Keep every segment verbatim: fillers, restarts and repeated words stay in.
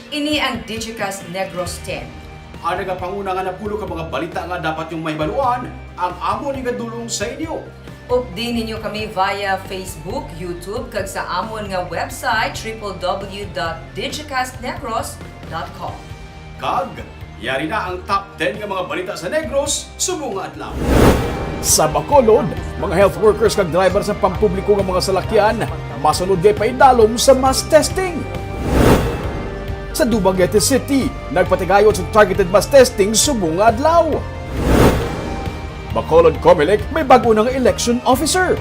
Ini ang Digicast Negros ten. Ang nagapanguna nga napulo ka mga balita nga dapat niyong mahibaluan, ang amon igadulong sa inyo. Updi ninyo kami via Facebook, YouTube, kag sa amon nga website, triple w dot digicast negros dot com. Kag yari na ang top ten nga mga balita sa Negros subong nga adlaw. Sa Bacolod, mga health workers kag driver sa pampubliko nga mga salakyan masunod kay paidalom sa mass testing. Sa Dumaguete City, nagpatigayon sa targeted mass testing subong nga adlaw. Bacolod Comelec may bago na nga election officer.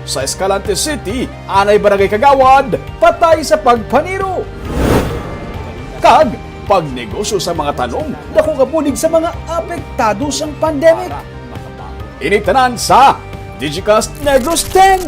Sa Escalante City, anay barangay kagawad patay sa pagpaniro. Kag pagnegosyo sa mga tanom, dako nga bulig sa mga apektado sang pandemic. Ini tanan sa Digicast Negros ten.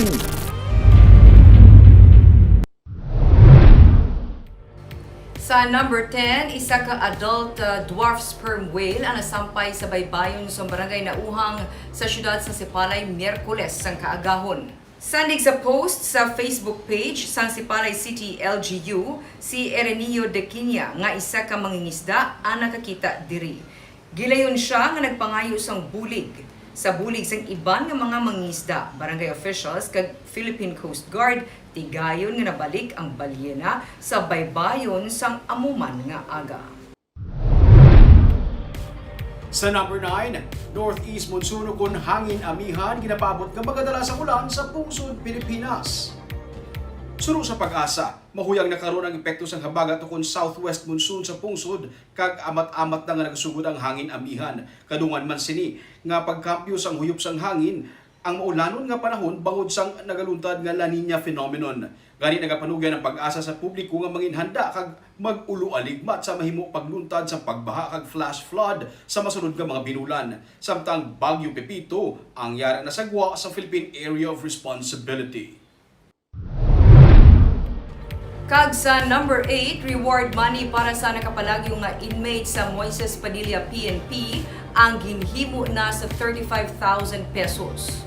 Sa number ten, isa ka adult uh, dwarf sperm whale ang nasampay sa baybayon sa barangay Nauhang sa siyudad sa Sipalay, Miyerkules sang kaagahon. Sandig sa post sa Facebook page sang Sipalay City L G U, si Erenio Dequiña nga isa ka mangingisda ang nakakita diri. Gilayon sia nga nagpangayo sang bulig. Sa bulig sang iban nga mga mangingisda, barangay officials kag Philippine Coast Guard tigayon nga nabalik ang balyena sa baybayon sang amo man nga aga. Sa number nine, northeast monsoon ukon hangin amihan ginapaabot nga magadala sa ulan sa pungsod Pilipinas. Suno sa PAGASA, mahuyang na karon ang epekto sang habagat ukon southwest monsoon sa pungsod kag amat-amat na nga nagasugod ang hangin amihan. Kadungan man sini nga pagkambyo sang huyop sang hangin ang maulanon nga panahon bangod sang nagaluntad nga La Niña phenomenon. Gani, nagapanugyan ang PAGASA sa publiko nga manginhanda kag mag-uloaligmat sa mahimo pagluntad sa pagbaha kag flash flood sa masunod nga mga binulan. Samtang Bagyo Pepito ang yara na sa gwa sa Philippine Area of Responsibility. Kag sa number eight, reward money para sa nakapalagyo nga inmate sa Moises Padilla P N P ang ginhimo na sa thirty-five thousand pesos.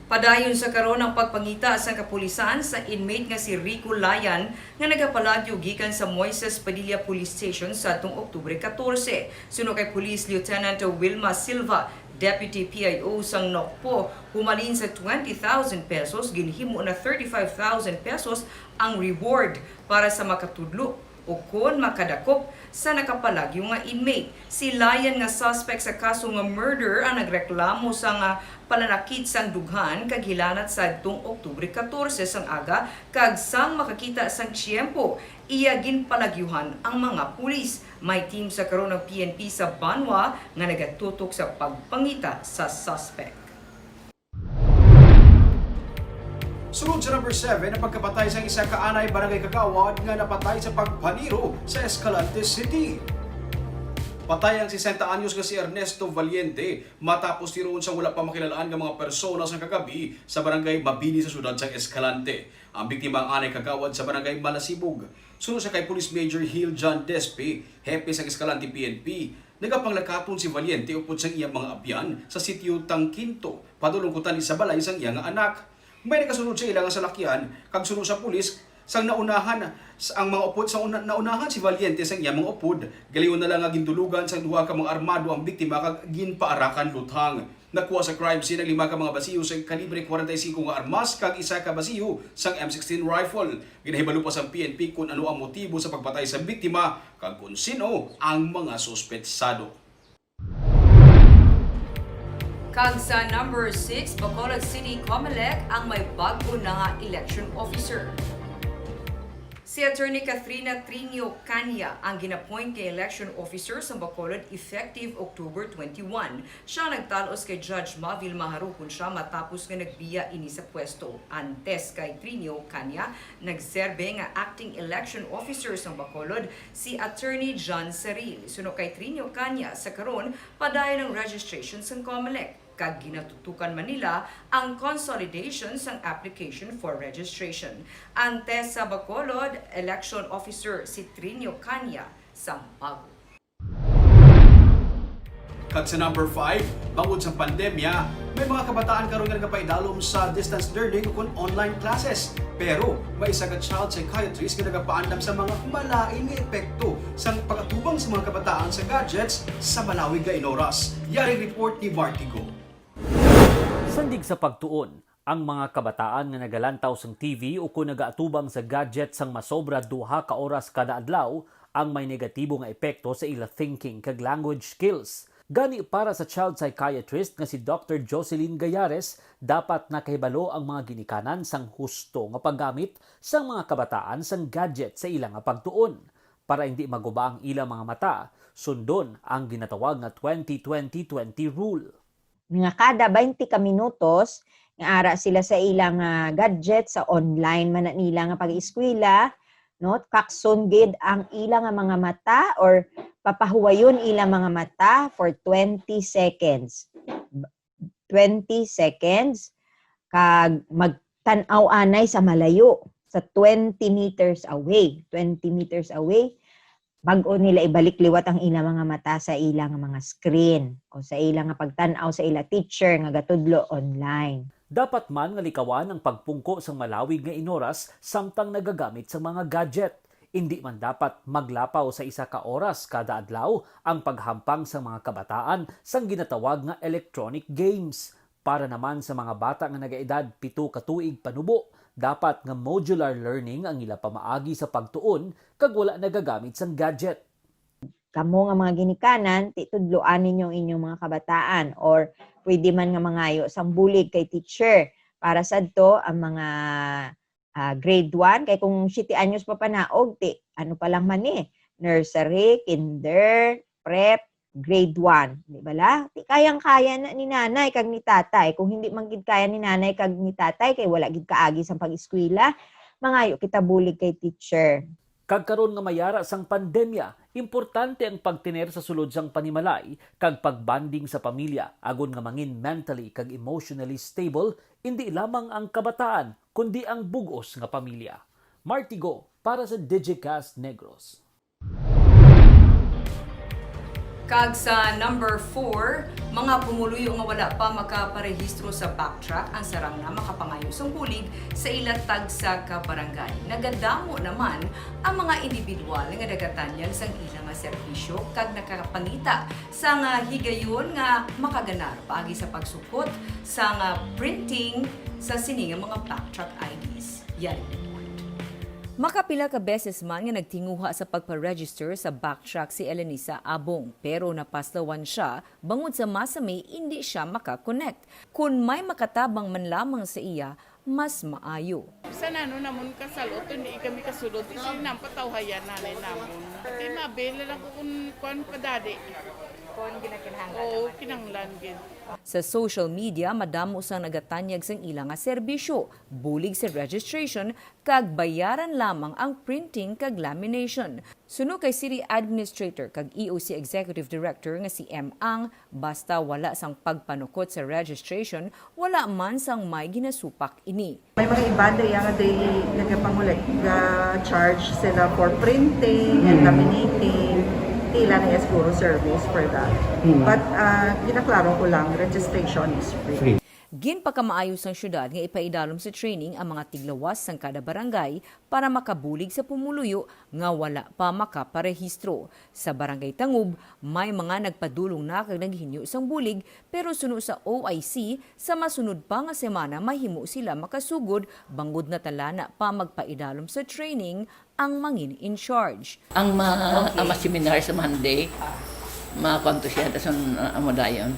Padayon sa karon ang pagpangita sang kapulisan sa inmate nga si Rico Layan nga nagapalagyo gikan sa Moises Padilla Police Station sadtong Oktubre katorse. Suno kay Police Lieutenant Wilma Silva, Deputy P I O sang Nocpo, humalin sa twenty thousand pesos, ginhimo na thirty-five thousand pesos ang reward para sa makatudlo o kon makadakop sa nakapalagyo nga inmate. Si Layan nga suspect sa kaso nga murder ang nagreklamo sa nga pananakit sang dughan kag hilanat sadtong Oktubre katorse sang aga, kag sang makakita sang tiyempo, iya ginpalagyuhan ang mga pulis. May team sa karon ang P N P sa Banwa nga nagatutok sa pagpangita sa suspect. Sunod sa number seven, ang pagkapatay sang isa ka anay barangay kagawad nga napatay sa pagpaniro sa Escalante City. Patay ang sesenta anyos nga si Ernesto Valiente matapos tiroon sa wala pa makilal-an nga mga persona sa kagabi sa barangay Mabini sa siyudad sang Escalante. Ang biktima ang anay kagawad sa barangay Malasibog. Suno sa kay Police Major Hill John Despe, hepe sang Escalante P N P, nagapanglakaton si Valiente upod sang iyang mga abyan sa sitio Tangkinto, padulong kutan sa balay sang iya nga anak. May nagasunod sa ila nga salakyan, kag suno sa pulis, sang naunahan ang mga upod, sang una, naunahan si Valiente sang iya mga upod, galayon na lang nga gindulugan sang duha ka mga armado ang biktima kag ginpaarakan luthang. Nakuha sa crime scene ang lima ka mga basiyo sa kalibre forty-five nga armas kag isa ka basiyo sang M sixteen rifle. Ginahibalo pa sang P N P kon ano ang motibo sa pagpatay sa biktima kag kon sin-o ang mga suspetsado. Kag sa number six, Bacolod City Comelec ang may bag-o na nga election officer. Si Attorney Katrina Trinio Cania ang gin-appoint nga election officer sa Bacolod effective October twenty-one. Siya nagtalos kay Judge Mavil Maharu kon siya matapos nga nagbiya ini sa pwesto. Antes kay Trinio Cania, nagserbe nga acting election officer sa Bacolod si Attorney John Saril. Suno kay Trinio Cania, sa karon padayon ang registration sa Comelec, kag ginatutukan man nila ang consolidation sang application for registration. Antes sa Bacolod, election officer si Trinio Cania sang Bago. Kag sa number five, bangod sa pandemya, may mga kabataan karon nga nagapaidalom sa distance learning ukon online classes. Pero may isa ka child psychiatrist nga nagapaandam sa mga malain nga epekto sang pag-atubang sa mga kabataan sa gadgets sa malawig nga inoras. Yari report ni Marky Go. Sandig sa pagtuon, ang mga kabataan nga nagalantaw sang T V ukon nagaatubang sa gadget sang masobra duha ka oras kada adlaw ang may negatibo nga epekto sa ila thinking kag language skills. Gani, para sa child psychiatrist nga si Doctor Jocelyn Gayares, dapat nakahibalo ang mga ginikanan sang husto nga paggamit sang mga kabataan sang gadget sa ila nga pagtuon, para hindi maguba ang ila mga mata. Sundon ang ginatawag nga twenty twenty twenty rule. Nga kada twenty ka minutos nga ara sila sa ila nga gadget, sa online man na nila nga pag-eskwela, no, kakson gid ang ila nga mga mata or papahuwayon ila mga mata for twenty seconds. Twenty seconds, kag magtan-aw anay sa malayo, sa twenty meters away, twenty meters away, bag-o nila ibalik liwat ang ila mga mata sa ila nga mga screen o sa ila nga pagtan-aw sa ila teacher nga gatudlo online. Dapat man nga likawan ang pagpungko sang malawig nga inoras samtang nagagamit sang mga gadget. Indi man dapat maglapaw sa isa ka oras kada adlaw ang paghampang sang mga kabataan sang ginatawag nga electronic games. Para naman sa mga bata nga nagaedad pito ka tuig panubo, dapat nga modular learning ang ila pamaagi sa pagtuon kag wala nagagamit sang gadget. Kamo nga mga ginikanan, ti tudloan ninyo ang inyong mga kabataan, or pwede man nga mangayo sang bulig kay teacher para sadto ang mga ah, grade one, kay kung siyete anyos pa panaog, ti ano pa lang man ni, nursery, kinder, prep, grade one, di bala? Ti kayang-kaya na ni nanay kag ni tatay. Kung hindi man gid kaya ni nanay kag ni tatay kay wala gid kaagi sang pag-eskwela, mangayo kita bulig kay teacher. Kag karon nga may ara sang pandemya, importante ang pagtener sa sulod sang panimalay kag pag-bonding sa pamilya, agod nga mangin mentally kag emotionally stable indi lamang ang kabataan, kundi ang bug-os nga pamilya. Martigo para sa Digicast Negros. Kag sa number four, mga pumuluyo nga wala pa makaparehistro sa Backtrack ang sarang na makapangayo sang bulig sa ila tagsa ka barangay. Nagadamo naman ang mga individual nga nagatanyag sang ila nga serbisyo kag nakapangita sang higayon nga makaganar paagi sa pagsukot sang printing sa sini nga mga Backtrack I Ds. Yari report. Makapila ka beses man nga nagtinguha sa pagpa-register sa Backtrack si Elenisa Abong, pero napaslawan sia bangod sa masami indi sia maka-connect. Kon may makatabang man lamang sa iya, mas maayo. Sa nano namon kasalot, hindi kami kasulod, kasi nampatawhayan nanay namon. Di mabil lang ko kung kuan padali. Kung ginakinahanglan Oo, naman. Kinahanglan gid. Sa social media, madamo sang nagatanyag sang ila nga serbisyo, bulig sa registration, kag bayaran lamang ang printing kag lamination. Suno kay City Administrator kag E O C Executive Director nga si M. Ang, basta wala sang pagpanukot sa registration, wala man sang may ginasupak ini. May mga iba da iya nga they nagapangolek, ga-charge sila for printing and laminating. Tila na iya siguro service for that. But ah, ginaklaro ko lang, registration is free. Ginpakamaayo sang syudad nga ipaidalom sa training ang mga tiglawas sang kada barangay para makabulig sa pumuluyo nga wala pa makaparehistro. Sa Barangay Tangub, may mga nagpadulong na kag naghinyo sang bulig, pero suno sa O I C, sa masunod pa nga semana mahimo sila makasugod bangod natalana pa magpaidalom sa training ang mangin in charge. Ang ma ang ma-seminar sa Monday, makuan to siya, dason ah, amo dayon.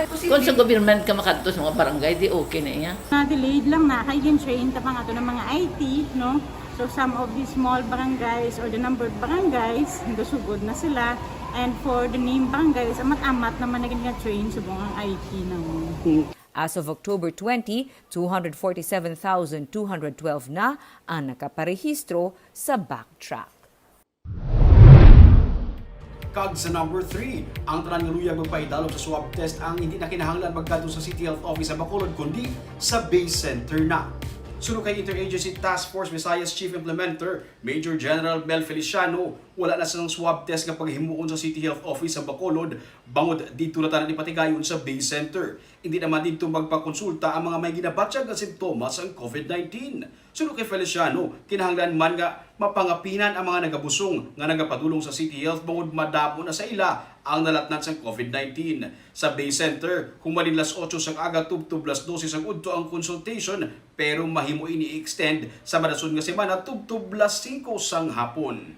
Kung sa government ka makadto sa mga barangay, di okay na iya. Na-delayed lang na kay gin-train ta pa nga to ng mga I T, no? So some of the small barangays or the numbered barangays, gasugod na sila. And for the name barangays, amat-amat naman na gid nga train subong ang I T na mo. As of October twenty, two hundred forty-seven thousand two hundred twelve na ang nakaparehistro sa Backtrack. Kag sa number three, ang tanan nga luyag magpaidalom sa swab test ang hindi na kinahanglan magkadto sa City Health Office sa Bacolod kundi sa Base Center na. Suno kay Interagency Task Force Visayas Chief Implementer Major General Mel Feliciano, wala na sang swab test nga paghimuon sa City Health Office sa Bacolod, bangod didto na tanan ipatigayon sa Bay Center. Indi naman didto magpakonsulta ang mga may ginabatyag nga simptomas sang COVID nineteen. Suno kay Feliciano, kinahanglan man nga mapangapinan ang mga nagabusong nga nagapadulong sa City Health bangod madamo na sa ila ang nalatnan sang COVID nineteen. Sa Bay Center, humalin las otso sang aga tubtob las dose sang udto ang consultation, pero mahimo ini i-extend sa madason nga semana tubtob las singko sang hapon.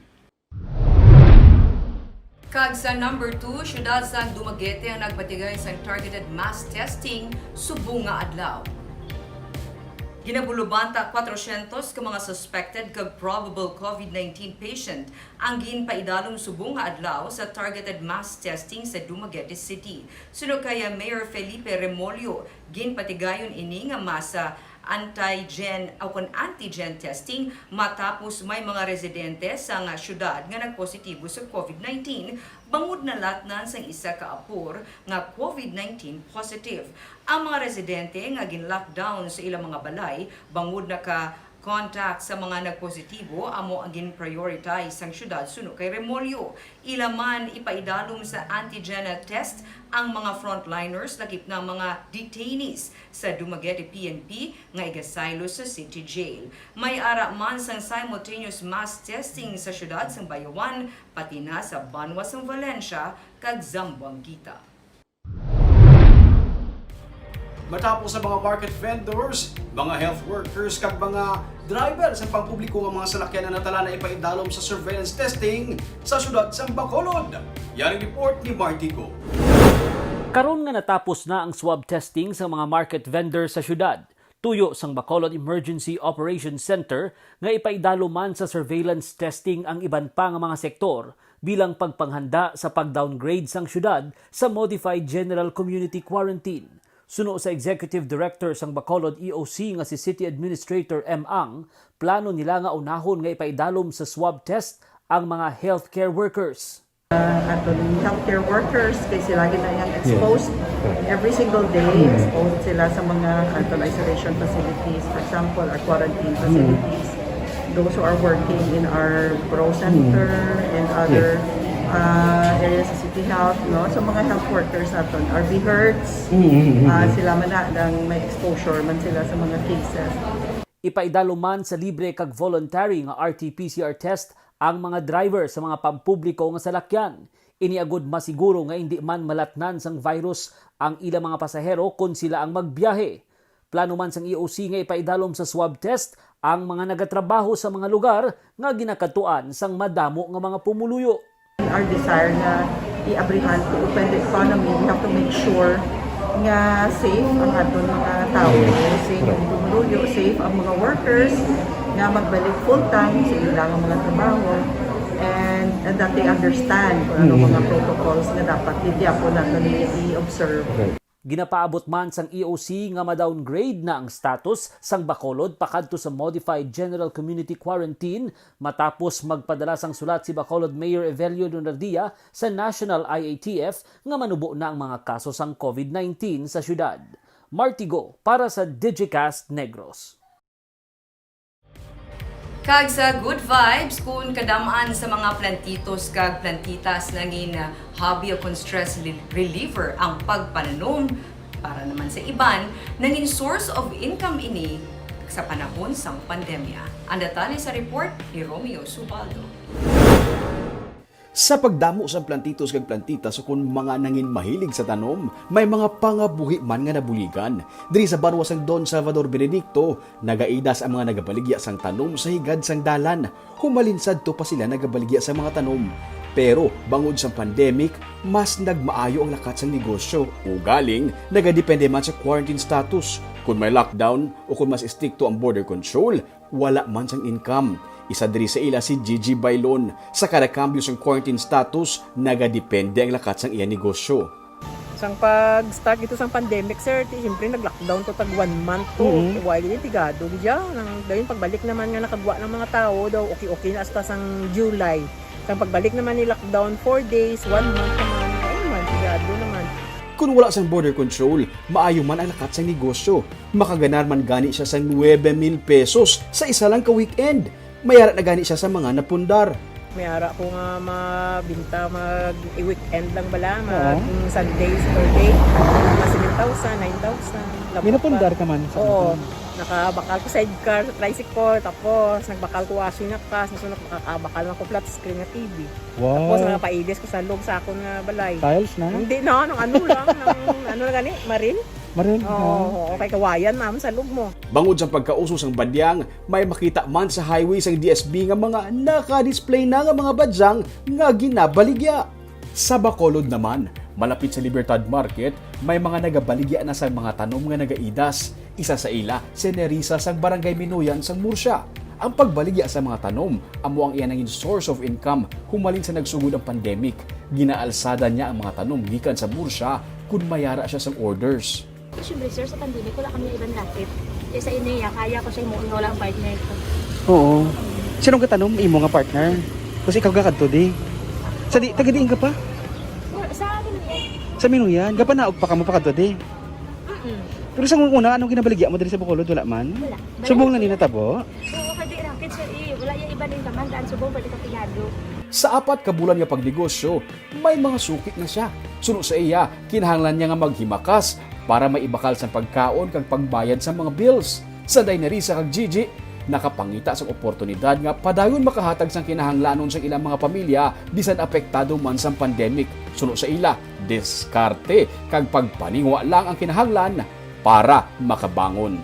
Kag sa number two, siyudad sang Dumaguete ang nagpatigay sang targeted mass testing subong nga adlaw. Ginabulubanta kwatrosyentos ka mga suspected kag probable COVID nineteen patient ang ginpaidalom subong nga adlaw sa targeted mass testing sa Dumaguete City. Suno kay Mayor Felipe Remollo, ginpatigayon ini nga masa antigen o kon antigen testing matapos may mga residente sang siyudad nga nagpositibo sa COVID nineteen bangod nalatnan sang isa ka apor nga COVID nineteen positive. Ang mga residente nga gin-lockdown sa ilang mga balay bangod naka-contact sa mga nagpositibo amo ang gin-prioritize sang siyudad suno kay Remollo. Ila man ipaidalom sa antigen test ang mga frontliners, lakip na ang mga detainees sa Dumaguete P N P nga igasaylo sa City Jail. May ara man sang simultaneous mass testing sa siyudad sang Bayawan, pati na sa banwa sang Valencia kag Zamboanguita. Matapos sa mga market vendors, mga health workers, kag mga driver sa pampubliko nga mga salakyan ang natala na ipaidalom sa surveillance testing sa siyudad sang Bacolod. Yari report ni Martico. Karon nga natapos na ang swab testing sa mga market vendor sa siyudad, tuyo sang Bacolod Emergency Operations Center nga ipaidalom man sa surveillance testing ang iban pa nga mga sektor bilang pagpanghanda sa pag-downgrade sang siyudad sa Modified General Community Quarantine. Suno sa Executive Director sang Bacolod E O C nga si City Administrator M. Ang, plano nila nga unahon nga ipaidalom sa swab test ang mga healthcare workers. Aton healthcare workers, kay sila gid na yang exposed every single day. Exposed sila sa mga aton isolation facilities, for example, our quarantine facilities. Those who are working in our grow center and other, uh, areas sa City Health, no? So, mga health workers naton, R V herds, uh, sila man na, nang may exposure man sila sa mga cases. Ipaidalom man sa libre kag voluntary nga R T P C R test ang mga driver sa mga pampubliko nga salakyan. Ini agud masiguro nga indi man malatnan sang virus ang ilang mga pasahero kon sila ang magbiyahe. Plano man sang E O C nga ipaidalom sa swab test ang mga nagatrabaho sa mga lugar nga ginakadtuan sang madamo nga mga pumuluyo. Our desire nga i-abrihan to open the economy, we have to make sure nga safe ang aton mga tao, safe ang pumuluyo, safe ang mga workers nga magbalik full-time sa ilang mga trabaho, and, and that they understand kung ano mga protocols nga dapat gid gyapon naton i-observe. Ginapaabot man sang E O C nga ma-downgrade na ang status sang Bacolod pakadto sa Modified General Community Quarantine matapos magpadala sang sulat si Bacolod Mayor Evelio Lunardia sa National I A T F nga manubo na ang mga kaso sang COVID nineteen sa siyudad. Martigo para sa Digicast Negros. Kag sa good vibes, kun kadam-an sa mga plantitos kag plantitas nangin, ah, hobby o kon stress li-, reliever ang pagpananom, para naman sa iban, nangin source of income ini sa panahon sang pandemya. Ang detalye sa report ni Romeo Subaldo. Sa pagdamo sang plantitos kag plantitas ukon mga nangin mahilig sa tanom, may mga pangabuhi man nga nabuligan. Diri sa banwa sang Don Salvador Benedicto, nagaidas ang mga nagabaligya sang tanom sa higad sang dalan. Humalin sadto pa sila nagabaligya sang mga tanom. Pero bangod sang pandemic, mas nagmaayo ang lakat sang negosyo. Ugaling, nagadepende man sa quarantine status. Kon may lockdown o kon mas estrikto ang border control, wala man sang income. Isa diri sa ila si Gigi Bailon. Sa kada kambyo sang quarantine status, nagadepende ang lakat sang iya negosyo. Sang pag-start ito sang pandemic, sir, ti, siyempre nag-lockdown to tag one month to. Mm-hmm. While ini pigado gid ya. Nang, dayon pagbalik naman nga nakagwa ng mga tao, daw okay-okay na hasta sang July. Sang pagbalik naman ni lockdown, four days, one month naman. Ayun man, pigado naman. Kon wala sang border control, maayo man ang lakat sang negosyo. Makaganar man gani siya sang nuebe mil pesos sa isa lang ka weekend. May ara na gani siya sa mga napundar. May ara ko nga mabinta mag weekend lang bala, mag Oo. Sunday, Saturday. Mga seven thousand, nine thousand. May napundar ka man sa Oo. ano? Nakabakal ko sidecar sa tricycle, tapos nagbakal ko washing nga kas, tapos nakabakal man ko flat screen nga T V. Wow. Tapos mga pailis ko sa loob sa akon nga balay. Tiles na? Hindi na, nang ano lang, nang ano lang gani, maril. Maril, Oo, ha? Oo, kay kawayan naman sa loob mo. Bangod sa pagkauso sang badyang, may makita man sa highway sang D S B nga mga naka-display na nga mga badyang nga ginabaligya. Sa Bacolod naman, malapit sa Libertad Market, may mga nagabaligya na sa mga tanom nga nagaidas. Isa sa ila, si Nerissa sang Barangay Minuyan sang Murcia. Ang pagbaligya sa mga tanom amo ang iya nangin source of income humalin sa nagsugod ang pandemic. Ginaalsada niya ang mga tanom gikan sa Murcia kun may ara siya sang orders. Siyempre, sir, sa pandemic, wala kami iban racket. Kaya sa inyo, ya, kaya ko siya himuon nga wala ang partner ko. Oo. Sino ang gatanom? Imo nga partner? Kasi ikaw gakadto di. Sa di, taga diin ka pa? Sa akin, eh. Sa Minuyan. Gapanaog pa kamo pa kadto di. Mm-mm. Pero sa una, anong ginabaligya mo diri sa Bacolod? Wala man? Wala. Subong na ni natabo? Oo, kay di racket, sir, eh. Wala yung iba ning kaman, daan subong, pwede ka pigado. Sa apat ka bulan nga pagnegosyo, may mga suki na siya. Suno sa iya, kinahanglan niya nga maghimakas para may ibakal sang pagkaon kag pagbayad sa mga bills. Sa Dainarisa kag Gigi, nakapangita sang oportunidad nga padayon makahatag sang kinahanglanon sang ilang mga pamilya bisan apektado man sang pandemic. Suno sa ila, diskarte kag pagpaningwa lang ang kinahanglan para makabangon.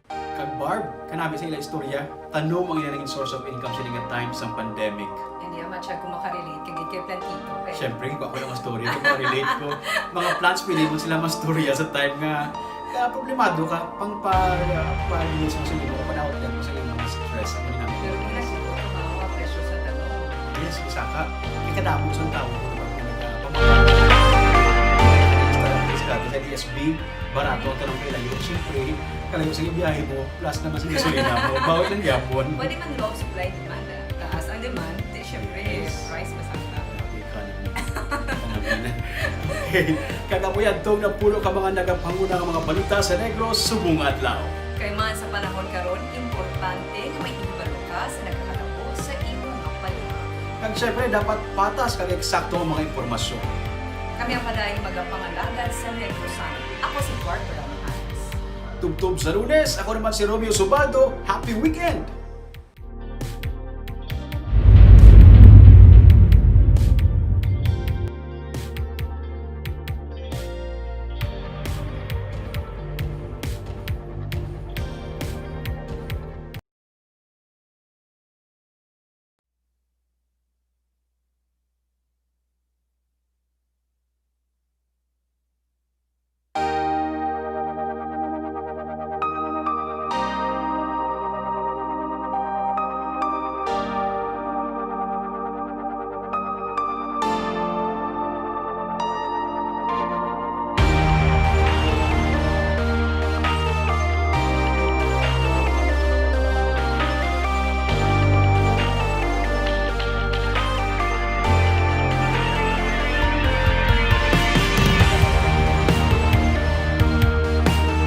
Kag Barb, kanami sa ila istorya, tanom ang ila naging source of income sini nga time sang pandemic. Hindi naman siya kung makarelate kay gid kay plantito, eh. Siyempre, hindi ko ako lang mastorya, kung makarelate ko. Mga plants, pwede mo sila mastorya sa time nga, nga problemado ka, pang pa, pa, sa mga panahon, sa mga stress, ang mga Pero kung nasa trabaho, ang presyo sa tanom. Yes, isa ka. Kaya kadamo sa tao, diba? Sa D S B, barato ang tanong kay layo. Siyempre, kalayo sa biyahe mo, plus naman sa gasolina mo. Bawal ng yapon. Pwede man law of supply and demand, ah. Taas ang demand, di syempre, Yes. price masakta. Grabe, economy. Okay. Kag amoy adtong napulo ka mga nagapanguna nga mga balita sa Negros subong adlaw. Kay man sa panahon karon, importante nga may hibalo ka sa nagakatabo sa imong mga balita. Kag syempre, dapat patas kag eksakto ang mga impormasyon. Kami ang padayon magapangalagad sa Negros Summit. Ako si Barbara Mijares. Tubtob sa Lunes, ako naman si Romeo Subaldo. Happy weekend!